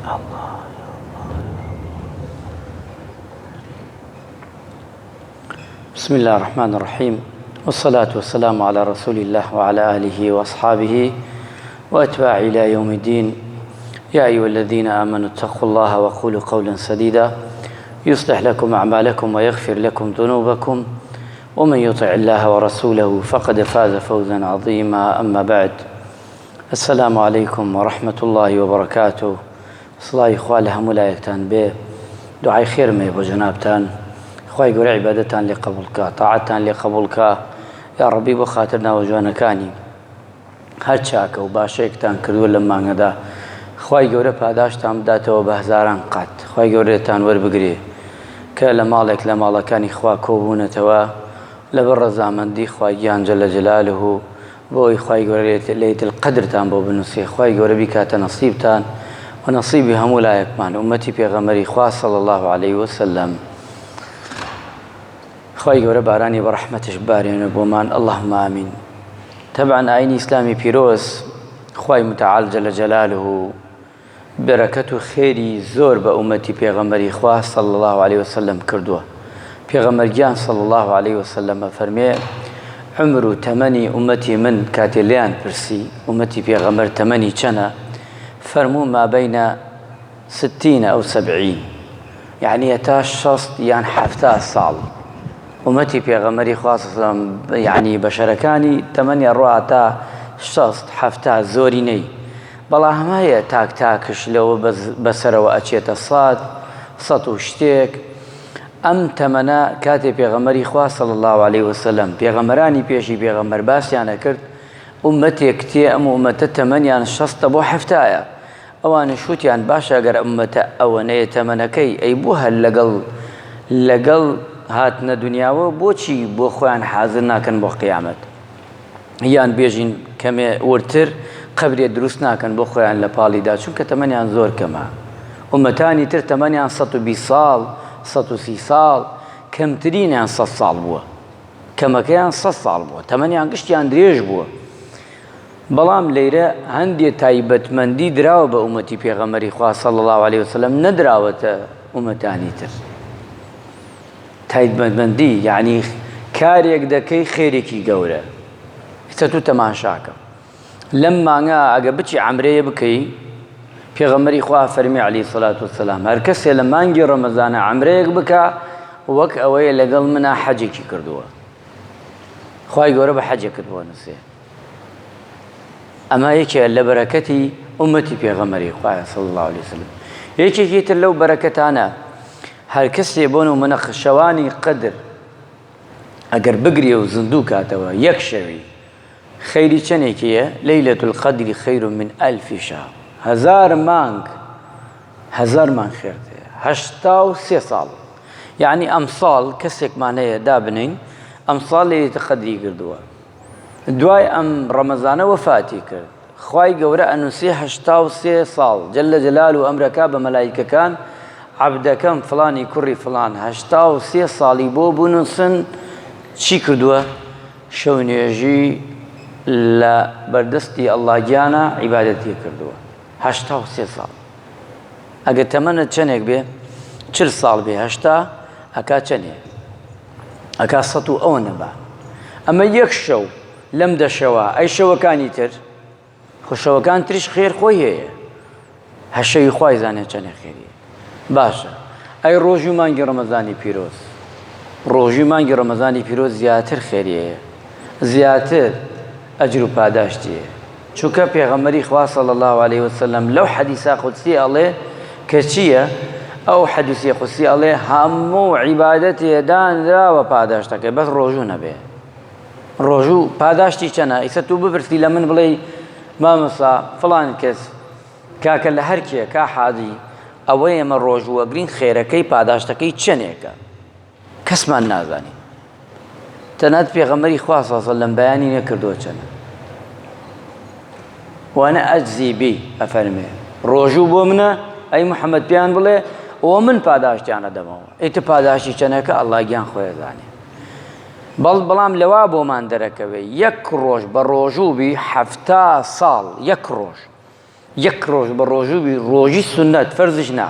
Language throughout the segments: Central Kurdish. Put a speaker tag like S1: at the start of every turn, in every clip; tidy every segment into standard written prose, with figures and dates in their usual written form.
S1: الله بسم الله الرحمن الرحيم والصلاة والسلام على رسول الله وعلى آله وأصحابه وأتباعه إلى يوم الدين يا أيها الذين آمنوا اتقوا الله وقولوا قولا سديدا يصلح لكم أعمالكم ويغفر لكم ذنوبكم ومن يطع الله ورسوله فقد فاز فوزا عظيما أما بعد السلام علیکم و رحمة اللە و بەرەکاتو سڵاوی خوا لە هەموو لایەکتان بێ دوعای خێرم هەیە بۆ جەنابتان خوای گەورە عیبادەتان لێ قبوڵ کا تاعەتان لێ قبوڵ کا یا ڕەبی بۆ خاتر ناوە جوانەکانی هەر چاکە و باشەیەکتان کردووە لەم مانگەدا خوای گەورە پاداشتان بداتەوە بە هەزاران قات خوای گەورەتان وەربگرێ کە لە ماڵێک لە ماڵەکانی خوا کۆبوونەتەوە لەبەر ڕەزامەندی خوای گیان جل جلاله بۆ ئەوەی خوای گەورە لەیلەت القدرتان بۆ بنوسێ خوای گەورە بیکاتە نەسیبتان و نەسیبی هەموو لایەکمان ئومەتی پێغەمبەری خوا صلی الله علیه وسلم خوای گەورە بارانی بە ڕەحمەتش بارێنە بۆمان اللهم آمین تەبعا ئاینی ئیسلامی پیرۆز خوای متعال جل جلاله بەرەکەت و خێری زۆر بە ئومەتی پێغەمبەری خوا صلی اللە علیە وسلم کردووە پێغەمبەر گیان صلی اللە علیە وسلم ئەفەرمێ عمر و تەمەنی ئومەتی من کاتێ لێیان پرسی ئومەتی پێغەمبەر تەمەنی چەنە فەرموو ما بینە ستین ئەو سەبعین یعنی هەتا شەست یان حەفتا ساڵ ئومەتی پێغەمبەری خوا صلی اللە علیه وسلم یعنی بەشەرەکانی تەمەنی ئەڕوا تا شەست حەفتا زۆرینەی بەڵام هەیە تاک تاکش لەوە بەسەرەوە ئەچێتە سات سەت و شتێک ئەم تەمەنە کاتێ پێغەمبەری خوا صلی اللە علیه وسلم پێغەمبەرانی پێشی پێغەمبەر باسیان ئەکرد ئومەتێک تێ ئەم ئومەتە تەمەنیان شەستە بۆ حەفتایە ئەوانیش وتیان باشە گەر ئومەتە ئەوەنەیە تەمەنەکەی ئەی بۆ هەر لەگەڵ لەگەڵ هاتنە دنیاوە بۆچی بۆ خۆیان حازر ناکەن بۆ قیامەت یان بێژین کەمێ وردتر قەبرێ دروست ناکەن بۆ خۆیان لە پاڵیدا چونکە تەمەنیان زۆر کەمە ئومەتانی تر تەمەنیان 120 ساڵ 130 ساڵ کەمترینیان 100 ساڵ بووە کەمەکەیان 100 ساڵ بووە تەمەنیان گشتیان درێژ بووە بەڵام لەیرە هەندێ تایبەتمەندی دراوە بە ئومەتی پێغەمەری خوا صلی الله علیه وسلم نەدراوەتە ئومەتانی تر تایبەتمەندی یعنی کارێک دەکەی خێرێکی گەورە ئیستا تو تەماشاکە لەم مانگا ئەگە بچی عەمرەیە بکەی پێغەمبەری خوا فەرمی عەلەیهی سەلات وسەلام هەر کەسێ لە مانگی ڕەمەزانە عەمرەیەک بکا وەک ئەوەیە لەگەڵ منا حەجێکی کردووە خوای گەورە بە حەجێکت بۆ نووسێ ئەمە یەکێ لە بەرەکەتی ئومەتی پێغەمبەری خوایە صلی الله علیه وسلم یەکێکی تر لەو بەرەکەتانە هەر کەسێ بۆ نمونە شەوانی قەدر ئەگەر بگرێ و زیندوو کاتەوە یەک شەوی خەیری چەندێکیە لەیلەت القدر خیر من ئەلف شهر هەزار مانگ هەزار مانگ خێرت هەیە 83 ساڵ یعنی ئەمساڵ کەسێکمان هەیە دابنین ئەمساڵ لەیلەت قەدری کردووە دوای ئەم ڕەمەزانە وەفاتی کرد خوای گەورە ئەنووسێ 83 ساڵ جل جلال و ئەمرەکا بە مەلایکەکان عەبدەکەم فڵانی کوڕی فڵان 83 ساڵی بۆ بنووسن چی کردووە شەو نوێژی لە بەردەستی ئەڵڵا گیانە عیبادەتی کردووە 83 ساڵ ئەگەر تەمەنت چەندێک بێ چل ساڵ بێ هەشتا ئەکا چەنێ ئەکا سەد و ئەوەنە با ئەمە یەک شەو لەم دەشەوە ئەی شەوەکانی تر خۆ شەوەکان تریش خێر خۆی هەیە هەر شەوی خوای زانێ چەنێ خێری باشە ئەی ڕۆژی مانگی ڕەمەزانی پیرۆز ڕۆژی مانگی ڕەمەزانی پیرۆز زیاتر خێری هەیە زیاتر ئەجر و پاداشتی هەیە چونکە پێغەمبەری خوا صلی اللە علیه وسلم لەو حەدیسە قودسی ئەڵێ کە چییە ئەو حەدیسی قودسی ئەڵێ هەموو عیبادەتێ دانراوە پاداشتەکەی بەس ڕۆژوو نەبێ ڕۆژوو پاداشتی چەنە ئیسە تو بپرسی لە من بڵێ مامۆسا فڵان کەس کاکە لە هەر کێ کا حاجی ئەوە ئێمە ڕۆژووەگرین خێرەکەی پاداشتەکەی چەنێکە کەسمان نازانین تەنات پێغەمبەری خوا صلی الله علیه بەیانی نەکردووە چەنە وانە ئەجزی بی ئەفەرمێ ڕۆژوو بۆ منە ئەی محەممەد پێیان بڵێ ئەوە من پاداشتیانە دەمەوە ئیتر پاداشتی چەنەکە ئەڵڵا گیان خۆی زانێ بەڵ بەڵام لەوا بۆمان دەرەکەوێ یەک ڕۆژ بە ڕۆژوو بی حەفتا ساڵ یەک ڕۆژ. یەک ڕۆژ بە ڕۆژوو بی ڕۆژی سوننەت فەرزش نا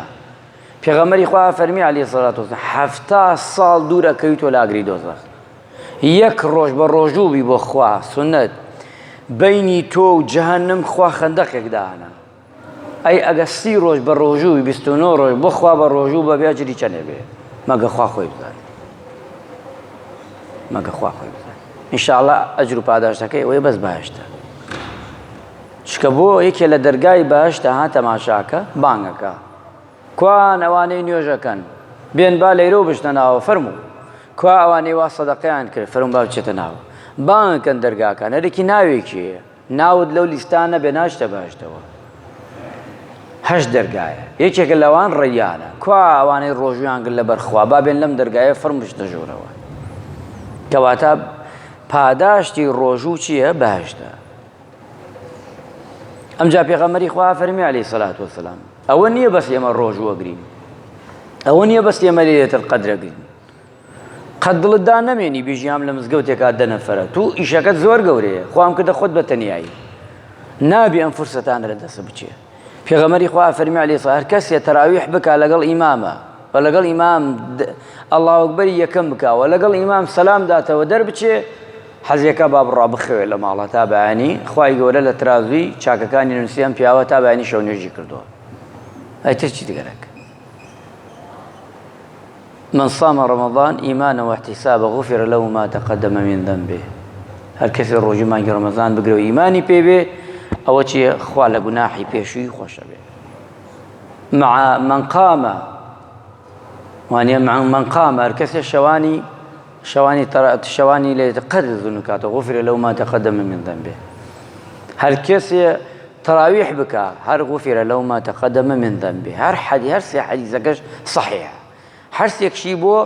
S1: پێغەمبەری خوا فەرمی علیه الصلاة والسلام 70 ساڵ دوور ئەکەویتەوە لە ئاگری دۆزەخ یەک ڕۆژ بە ڕۆژوو بی بۆ خوا سوننەت بینی تۆ و جەهەنم خوا خەندەقێک دانا ئەی ئەگە سی ڕۆژ بە ڕۆژووی 29 ڕۆژ بۆ خوا بە ڕۆژوو بە بێجری چەنێ بێ مەگە خوا خۆی بزانێت مەگە خوا خۆی بزانێت ئینشاءاللە ئەجر و پاداشتەکەی ئەوەیە بەس بەهەشتە چکە بۆ یەکێ لە دەرگای بەهەشتە ها تەماشاکە بانگەکە کوان ئەوانەی نوێژەکەن بێن با لەیرەوە بچنە ناوە فەرموو کوا ئەوانەی وا سەدەقەیان کرد فەرموو با بچێتە ناوە بانگەکەن دەرگاکان هەرێکی ناوێکی هەیە ناوت لەو لیستا نەبێ ناچتە بەهەشتەوە هەشت دەرگایە یەکێکە لەوان ڕەیانە کوا ئەوانەی ڕۆژویان گرت لەبەر خوا با بێن لەم دەرگایە فەرموو بچنە ژوورەوە کەواتە پاداشتی ڕۆژوو چییە بەهەشتە ئەمجا پێغەمبەری خوا فەرمی عەلەیهی سەلات وەسەلام ئەوە نییە بەس ئێمە ڕۆژوو ئەگرین ئەوە نییە بەس ئێمە لەیلەتل قەدر ئەگرین قەت دڵت دا نەمێنی بیژیام لە مزگەوتێکا دە نەفەرە تو ئیشەکەت زۆر گەورەیە خوام کردە خۆت بە تەنیایی نابی ئەم فرسەتانە لە دەست بچێ پێغەمبەری خوا فەرمی عەلەیهی سەلام هەر کەسێ تەراویح بکا لەگەڵ ئیمامە و لەگەڵ ئیمام ئەڵڵاهو ئەکبەری یەکەم بکا و لەگەڵ ئیمام سەلام داتەوە دەربچێ حەزێکە با بڕا بخەوێ لە ماڵە تا بەیانی خوای گەورە لە ترازوی چاکەکانی نووسی ئەم پیاوە تا بەیانی شەو نوێژی کردووە ئەی تر چی دگەرەک من صام رمضان ایمانا واحتسابا غفر له ما تقدم من ذنبه هەر کەسێ ڕۆژی مانگی ڕەمەزان بگرە و ئیمانی پێ بێ ئەوە چیە خوا لە گوناحی پێشووی خۆشە بێ مع من قام وانە مع من قام هەر کەسێ شەوانی شەوانی شەوانی لە قەدر زنوکاتە غفر له ما تقدم من ذنبه هەر کەسێ تراویح بکە هەر غفر له ما تقدم من ذنبه هەر حەدی هەر سێ حەدیسەکەش صحیحە هەر سێکشی بۆ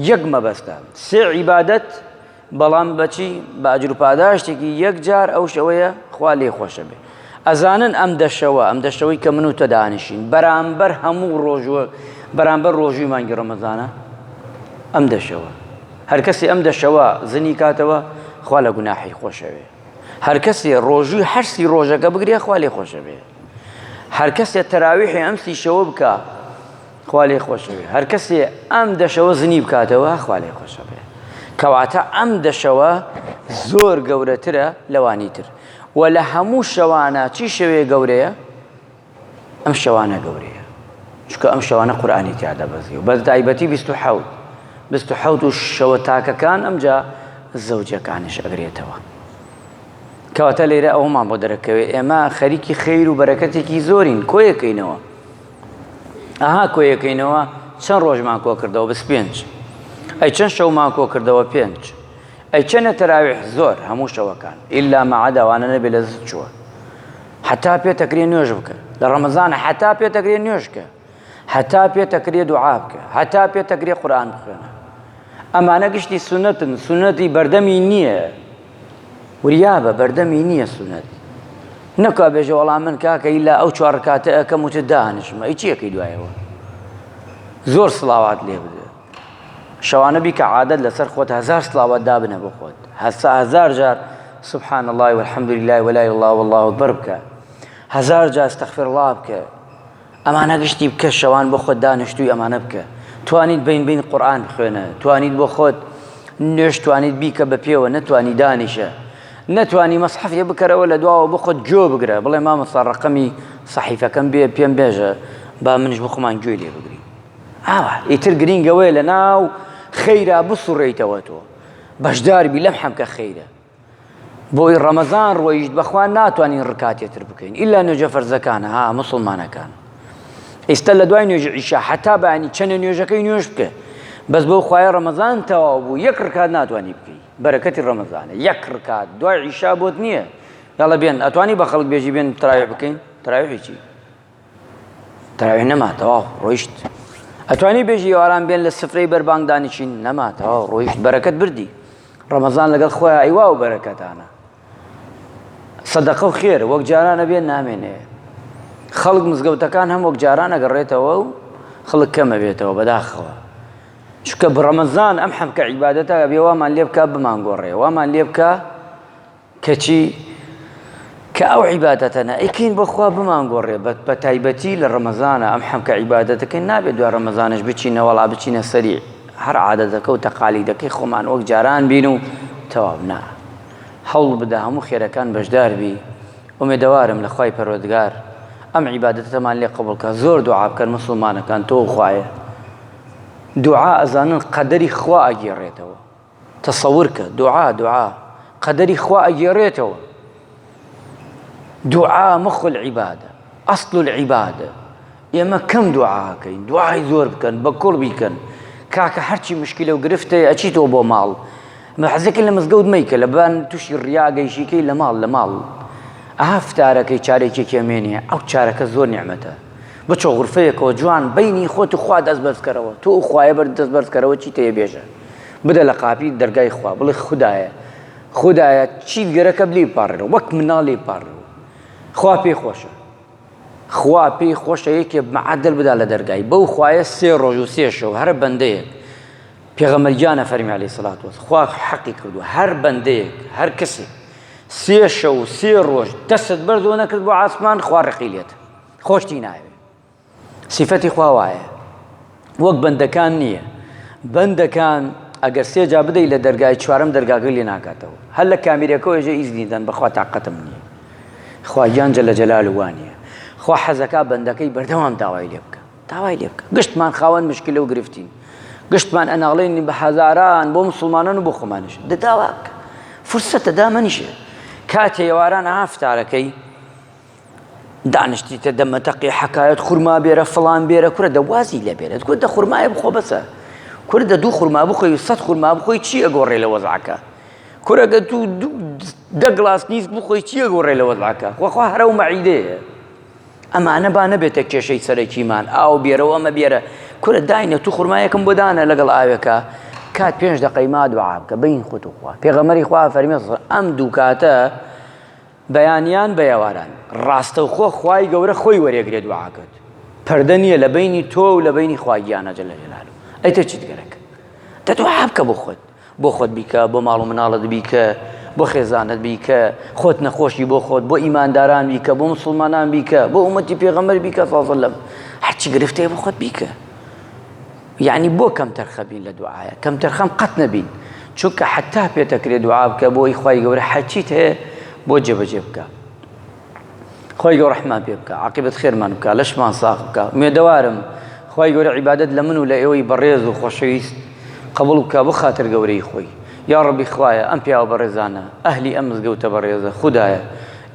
S1: یەک مەبەستە سێ عیبادەت بەڵام بەچی بە ئەجر و پاداشتێکی یەک جار ئەو شەوەیە خوا لێ خۆشە بێ ئەزانن ئەم دەشەوە ئەم دەشەوەی کە من و تۆ دانیشین بەرامبەر هەموو ڕۆژوە بەرامبەر ڕۆژوی مانگی ڕەمەزانە ئەم دەشەوە هەرکەسی ئەم دەشەوە زنی کاتەوە خوا لە گوناحی خۆشەوێ هەرکەسێ ڕۆژوی هەرسی ڕۆژەکە بگرێ خوا لێ خۆشەوێ هەرکەسێ تەراویحی ئەم سی شەوە بکە خوا لێ خۆشەوێ هەر کەسێ ئەم دەشەوە زنی بکاتەوە خوا لێ خۆشەوێ کەواتە ئەم دەشەوە زۆر گەورەترە لەوانی تر و لە هەموو شەوانە چی شەوێ گەورەیە ئەم شەوانە گەورەیە چونکە ئەم شەوانە قورئانی تیا دەبەزی و بەس تایبەتی 27 27 و شەوە تاکەکان ئەمجا زەوجەکانیش ئەگرێتەوە کەواتە لێرە ئەومان بۆ دەرەکەوێت ئێمە خەریکی خەیر و بەرەکەتێکی زۆرین کۆیەکەینەوە ئەها کۆیەکەینەوە چەند ڕۆژمان کۆ کردەوە بس پێنج ئەی چەند شەومان کۆ کردەوە پێنج ئەی چەنە تەراویح زۆر هەموو شەوەکان ئیلا مەعەدا وانە نەبێ لە زد چووە حتا پێتەکرێ نوێژ بکە لە ڕەمەزانە حتا پێتەکرێ نوێژکە هەتا پێتەکرێ دوعا بکە هەتا پێتەکرێ قورئان بخوێنە ئەمانە گشتی سونەتن سونەتی بەردەمی نییە وریابە بەردەمی نییە سونەت نەکا بێژە وەڵام من کاکە ئیلا ئەو چوار ڕکاتە ئەکەم وتت دانیشمە ئەی چیەکەی دوایەوە زۆر سڵاوات لێ بدە شەوانە بیکە عادەت لەسەر خۆت هەزار سڵاوات دابنە بۆ خۆت هەسا هەزار جار سبحان الله والحمد لله ولا اله الله والله اکبر بکە هەزار جار استغفر الله بکە ئەمانە گشتی بکە شەوان بۆ خۆت دانیشتووی ئەمانە بکە توانیت بین بین قورئان بخوێنە توانیت بۆ خۆت نوێژ توانیت بیکە بە پێوە نەتوانی دانیشە نەتوانی مەسحەفێ بکەرەوە لە دواوە بۆ خۆت گوێ بگرە بڵێ مامۆستا ڕقەمی سەحیفەکەم بێ پێم بێژە با منیش بۆ خۆمان گوێی لێ بگرین ئاوا ئیتر گرینگەوەیە لە ناو خەیرا بسوڕێیتەوە تۆ بەشداربی لەم حەمکە خەیرە بۆی ڕەمەزان ڕۆیشت بەخوا ناتوانین ڕکاتێ تر بکەین ئیلا نوێژە فەرزەکان ها مسلمانەکان ئێستا لە دوای نوێژی عیشا حتا بەیانی چەنە نوێژەکەی نوێژ بکە بەس بۆ خوایە ڕەمەزان تەواو بوو یەک ڕکات ناتوانی بکەی بەرەکەتی ڕەمەزانە یەک ڕکات دوای عیشا بۆت نییە یاڵە بێن ئەتوانی بە خەڵک بێژی بێن تراویح بکەین تراویحی چی تەراویح نەما تەواو ڕۆیشت ئەتوانی بێژی ئێواران بێن لە سفرەی بەربانگ دانیشین نەما تەواو ڕۆیشت بەرەکەت بردی ڕەمەزان لەگەڵ خۆیان ئەیوا و بەرەکەتانە سەدەقە و خێر وەک جارانە بێن نامێنێ خەڵک مزگەوتەکان هەم وەک جاران ئەگەڕێتەوە و خەڵک کەمە بێتەوە بەداخەوە چونکە بڕەمەزان ئەم حەمکە عیبادەتە بێ وامان لێ بکە بمانگۆڕێ وامان لێ بکە کەچی. کە ئەو عیبادەتەنە ئەیکەین بۆ خوا بمانگۆڕێ بە تایبەتی لە ڕەمەزانە ئەم حەمکە عیبادەتەکەی نابێت دوای ڕەمەزانش بچینە وەڵا بچینە سەری هەر عادەتەکە و تەقالیدەکەی خۆمان وەک جاران بین و تەواو نا هەوڵ بدە هەموو خێرەکان بەشدار بی ئومێدەوارم لە خوای پەروەردگار ئەم عیبادەتەمان لێ قبوڵ کە زۆر دوعا بکەن مسلمانەکان تۆ خوایە دوعا ئەزانن قەدەری خوا ئەگێڕێتەوە تەسەور کە دوعا دوعا قەدەری خوا ئەگێڕێتەوە دوعا مخ العبادە ئەسڵ العبادە ئێمە کەم دوعاکەین دوعای زۆر بکەن بە کوڕ بیکەن کاکە هەرچی مشکلە و گرفتەیە ئەچیتەوە بۆ ماڵ حەزەکە لە مزگەوت مەیکە لە بان تووشی ڕیاگەیشیکەی لە ماڵ لە ماڵ ئەها فتارەکەی چارێکی کێمێنێ ئەو چارەکە زۆر نیعمەتە بچۆ غرفەیەکەوە جوان بینی خۆت و خوا دەست بەرزکەرەوە تۆ و خوایە بەر دەست بەرزکەرەوە چی تەیە بێژە بدە لە قاپی دەرگای خوا بڵێ خودایە خودایە چیت گەرەکە لێی بپاڕێرەوە وەک مناڵ لێی بپاڕێرەوە خوا پێی خۆشە خوا پێی خۆشە یەکێ معدل بدا لە دەرگای بەو خوایە سێ ڕۆژ و سێ شەو هەر بەندەیەک پێغەمبەر گیانە فەرمی عەلەیهی سڵات وەس خوا حەقی کردووە هەر بەندەیەک هەر کەسێک سێ شەو سێ ڕۆژ دەستت بەرزەوە نەکرد بۆ ئاسمان خوا ڕقی لێت خۆشتی ناوێ سیفەتی خوا وایە وەک بەندەکان نییە بەندەکان ئەگەر سێجا بدەی لە دەرگای چوارم دەرگاکەی لێ ناکاتەوە هەر لە کامیرەکەەوە ێژە ئیزنی دەن بەخوا تاقەتم نییە خوا گیان جل جلال وانە خوا حەزەکا بەندەکەی بەردەوام داوای لێ بکە داوای لێ بکە گشتمان خاوەن مشکلە و گرفتین گشتمان ئەناڵێن بە هەزاران بۆ مسلمانان و بۆ خۆمانش دەداوا بکە فرسەتە دامەنیشێ کاتێ ئێواران ئافتارەکەی دانیشتیتە دەمەتەقی حەکایەت خورما بێرە فڵان بێرە کورە دە وازی لێ بێرێت کورە دە خورمایە بخۆ بەسە کورە دە دوو خورما بخۆی و سەد خورما بخۆی چی ئەگۆڕێ لە وەزعەکە کورە گە تو دە گڵاس نیسک بخۆی چی ئەگۆڕێ لە وەزعەکە خۆخوا هەرە و مەعیدەیە ئەمانە با نەبێتە کێشەی سەرەکیمان ئاو بێرەوە ئەمە بێرە کورە داینە تو خورمایەکم بۆ دانە لەگەڵ ئاوێکە کات پێنج دقەی ما دوعا بکە بین خۆت و خوا پێغەمەری خوا فەرمی ئەم دوو کاتە بەیانیان بە ئێواران ڕاستەوخۆ خوای گەورە خۆی وەرێگرێ دوعاکەت پەردە نییە لە بینی تۆ و لە بینی خوا گیانە جل جلاله ئەی تۆ چیت گەرەک دە دوعا بکە بۆ خۆت بۆ خۆت بیکە بۆ ماڵ و مناڵت بیکە بۆ خێزانت بیکە خۆت نەخۆشی بۆ خۆت بۆ ئیمانداران بیکە بۆ مسلمانان بیکە بۆ ئومەتی پێغەمبەر بیکە صلی هەرچی گرفتەیە بۆ خۆت بیکە یەعنی بۆ کەمتەرخە بین لە دوعایە کەمتەرخەم قەت نەبین چونکە حتا پێتەکرێ دوعا بکە بۆی خوای گەورە هەرچیت هەیە بۆ جێبەجێ بکە خۆی گەورە ڕەحمان پێ بکە عاقبەت خێرمان بکە لەشمان ساغ بکە مێدەوارم خوای گەورە عیبادەت لە من و لە ئێوەی بەڕێز و خۆشەویست قبول بکە بۆ خاتر گەورەی خۆی یا ڕەبی خوایە ئەم پیاوە بەڕێزانە ئەهلی ئەم مزگەوتە بەڕێزە خودایە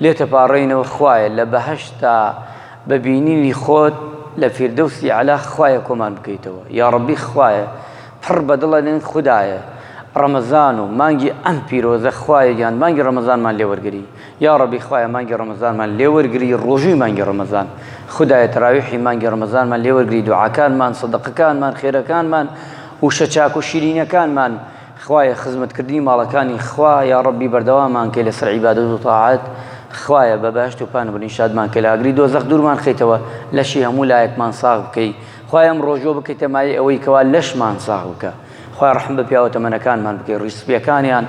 S1: لێتە پاڕێینەوە خوایە لە بەهەشتا بە بینینی خۆت لە فیردەوسی ئەعلا خوایە کۆمان بکەیتەوە یاڕەبی خوایە پڕ بە دڵە لێن خودایە ڕەمەزان و مانگی ئەم پیرۆزە خوایە گیان مانگی ڕەمەزانمان لێ وەرگری یاڕەبی خوایە مانگی ڕەمەزانمان لێ وەرگری ڕۆژووی مانگی ڕەمەزان خودایە تەراویحی مانگی ڕەمەزانمان لێ وەرگری دوعاکانمان سەدەقەکانمان خێرەکانمان وشە چاک و شیرینەکانمان خوایە خزمەت کردنی ماڵەکانی خوا یاڕەبی بەردەوامان کەی لەسەر عیبادەت و تاعەت خوایە بە بەهەشت و پان بنی شادمان کەی لە ئاگری دۆزەخ دوورمان خەیتەوە لەشی هەموو لایەکمان ساغ بکەی خوایە ئەم ڕۆژوە بکەیتە مایەی ئەوەی کەوا لەشمان ساغ بکە خوایە ڕەحم بە پیاوە تەمەنەکانمان بکەی ڕیش سپیەکانیان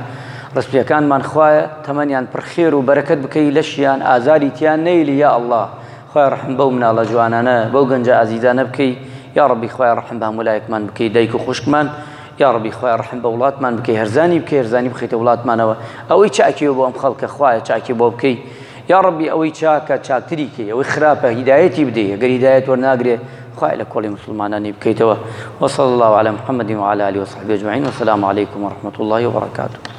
S1: ڕسپیەکانمان خوایە تەمەنیان پڕ خێر و بەرەکەت بکەی لەشیان ئازاری تیان نەیلی یا ئەڵڵا خوایە ڕەحم بەو مناڵە جوانانە بەو گەنجە ئازیزانە بکەی یاڕەبی خوایە ڕەحم بە هەموو لایەکمان بکەی دایک و خوشکمان یاڕەبی خوایە ڕەحم بە وڵاتمان بکەی هەرزانی بکەی هەرزانی بخەیتە وڵاتمانەوە ئەوەی چاکیەوە بۆ ئەم خەڵکە خوایە چاکی بۆ بکەی یاڕەبی ئەوەی چاکە چاکتری کەی ئەوەی خراپە هیدایەتی بدەی ئەگەر هیدایەت وەرناگرێ خوایە لە کۆڵی مسلمانانی بکەیتەوە وصلى الله على محمد وعلى آله وصحبه أجمعين والسلام عليكم ورحمة الله وبركاته.